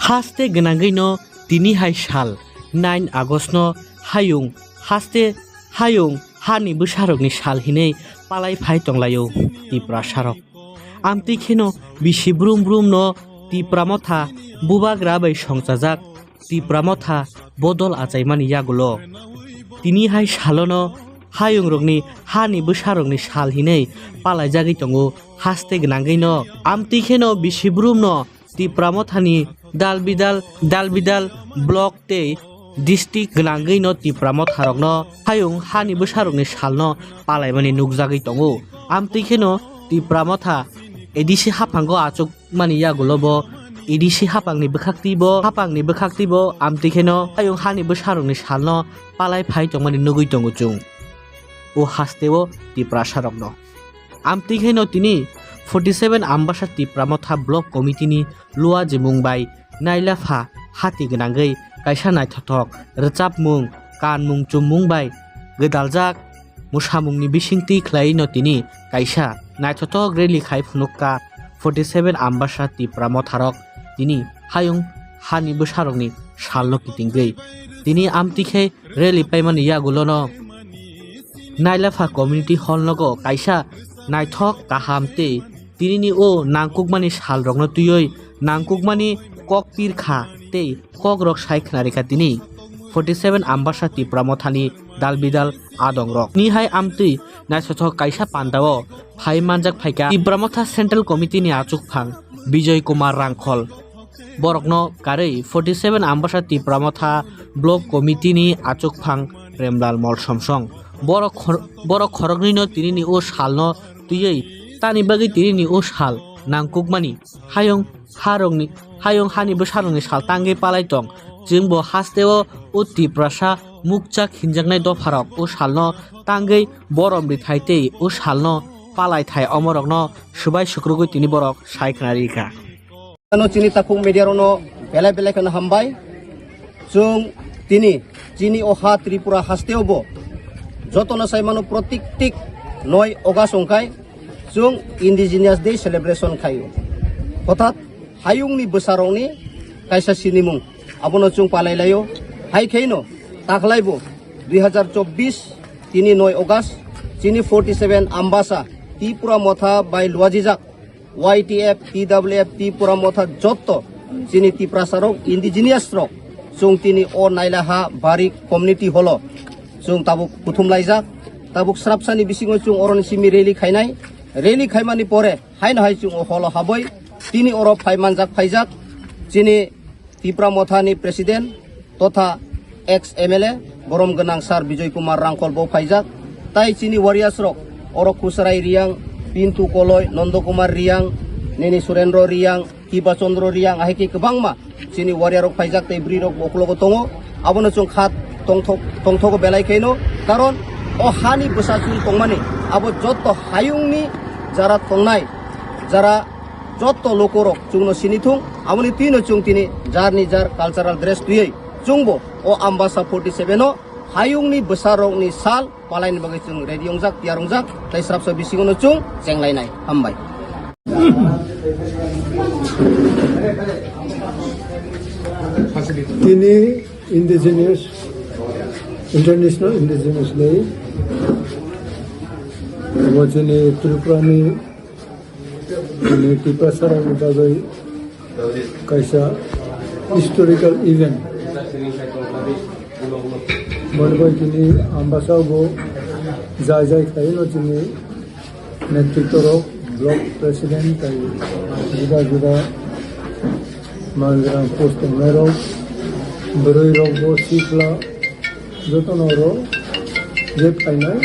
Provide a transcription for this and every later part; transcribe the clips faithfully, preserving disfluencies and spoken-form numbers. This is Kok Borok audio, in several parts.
Haste gwnangwi no tini hai sal nine August no hayung haste hayung hani bwsarokni sal hinwi palai phai tonglaio Tiprasarok. Amtwi kheno bisi brum brum no Tipra Motha bubagra bai songchajak Tipra Motha bodol achaimani yagulo tini hai salono hayungrokni hani bwsarokni sal hinwi palaijagwi tongo haste gwnangwi no. Amtwi kheno bisi brum no Tipra Mothani dal bidal, dal bidal block tei district gwnangwi no Tipra Motharokno hayung hani bwsarokni salno palaimani nukjagwi tongo. Amtwi kheno Tipra Motha A D C haphango achukmani yagulo bo A D C haphangni bwkhak twi bo, haphangni bwkhak twi bo amtwi kheno hayung hani bwsarokni salno palai phai tongmani nugwi tongo chwng o hasteo Tiprasarokno. Amtwi kheno tini forty seven Ambasa Tipra Motha Block Committee ni luajimung bai nailapha hati gwnangwi kaisa naithothok rwchapmung, kanmung chummung bai gwdaljak mwsamungni bisingtwi khlaiwi no tini kaisa naithothok rally khai phunukha forty seven Ambasa Tipra Motharok tini hayung hani bwsarokni salno kitingwi. Tini amtwi khe rally paimani yagulono Nailapha Community Hall nogo kaisa naithok kaham tei tinini o nangkukmani salrokno twiwi nangkukmani kok pirkha tei kokrok sai khwnarikha tini forty seven Ambasa Tipra Mothani dalbidal adongrok. Tini hai amtwi naithothok kaisa pandao phai manjak phaikha Tipra Motha Central Committee ni achukphang Bijoy Kumar Rangkhol. Borokno karwi forty seven Ambasa Tipra Motha Block Committee ni achukphang Premlal Molsomsong. Borok khor-, borok khoroknwino tinini o salno twiwi tani bagwi tinini o sal nangkukmani hayung harokni, hayung hani bwsarokni sal tangwi palai tong. Chwngbo hasteo o Tiprasa mukchak hinjaknai dopharok o salno tangwi borom rithai tei o salno palai thai omorokno swbai sukrugwi tini borok sai khna rikha. Ano chini takhuk media rokno belai belai kheno hambai. Chwng tini chini o ha Tripura hasteo bo jotono sai mano protiktik noi August wngkhai chwng Indigenous Day celebration khaio. Hothat hayungni bwsarokni kaisa sinimung abono chwng palai laio. Hai khaino takhlai bo dui hazar chobbish tini noi August chini forty seven Ambasa Tipra Motha bai luajijak Y T F, T W F, Tipra Motha jotto chini Tiprasa rok, indigenous rok, chwng tini o Nailaha Bari Community Hall o chwng tabuk kuthum laijak. Tabuk srapsani bisingo chwng oroni simi rally khainai. Rally khaimani pore haino hai chwng o hall o habwi tini oro phai manjak phaijak chini Tipra Mothani President totha ex M L A borom gwnang Sir Bijoy Kumar Rangkhol bo phaijak, tai chini warriors rok oro Khusrai Riyang, Pintu Koloi, Nondo Kumar Riyang, nini Surendro Riyang, Kiba Chandra Riyang, ahai khe kwbangma chini warrior rok phaijak tei bwrwi rok bo uklogo tongo. Abono chwng kha tongthok, tongthogo belai kheno, karon o hani bwsa chwng tongmani abo jotto hayungni jara tongnai, jara jotto lukurok chwngno sinithung, aboni twino chwng tini jarni jar cultural dress twiwi chwngbo o Ambasa forty seven o hayungni bwsarokni sal palaini bagwi chwng ready wngjak, tiyar wngjak, tei srapsa bisingono chwng chenglainai. Hambai. Tini Indigenous, International Indigenous Day. Bo chini Tripurani Tini Tiprasarokni bagwi kaisa historical event. Boni bai tini Ambasa bo jai jai khlaino chini netritwa rok, block president tei juda juda mangrang post tongnai rok, bwrwi rok bo sikla jotono oro je phainai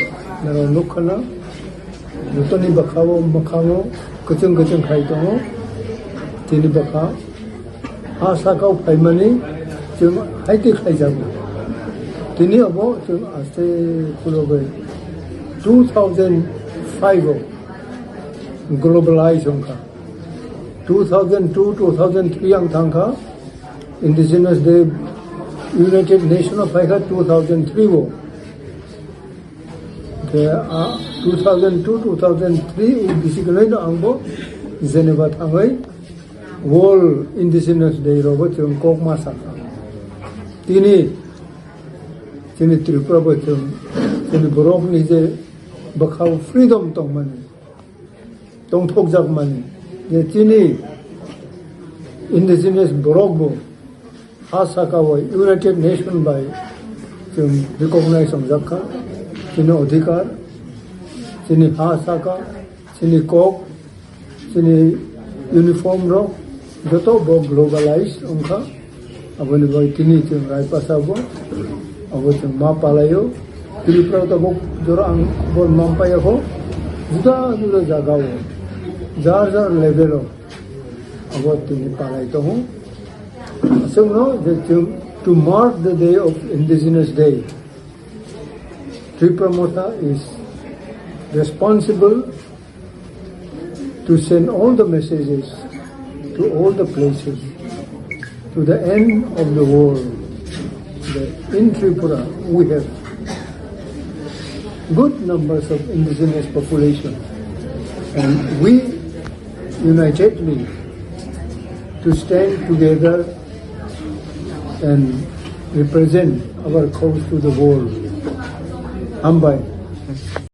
norok nukha na. Jotoni bwkha-o mwkhango kwchwng kwchwng khai tongo. Tini bwkha ha sakao phaimani chwng hai twi khlaijago. Tini obo chwng aste khulogwi two thousand five o globalize wngkha. Two thousand two, two thousand three ang thangkha. Indigenous Day United Nation o phaikha two thousand three o. Khe, ah, two thousand two, two thousand three o bisi kwlai no ang bo Geneva thangwi World Indigenous Day rogo chwng kokma sakha. Tini chini Tripura bo chwng chini borokni je bwkhao freedom tongmani, tongthokjakmani, je chini indigenous borok bo ha saka o United Nation bai chwng recognize wngjak kha, chini odhikar, chini ha saka, chini kok, chini uniform rok joto bo globalize wngkha. Aboni bai tini chwng Raipasa bo abo chwng ma palaio. Tripura tabuk jora ang khobor manpaiya kho, juda juda jaga o, jar jar level o abo tini palai tongo. Aswkno je chwng to mark the day of Indigenous Day, Tripura Motha is responsible to send all the messages to all the places, to the end of the world, that in Tripura we have good numbers of indigenous population, and we unitedly to stand together and represent our cause to the world. Hambai.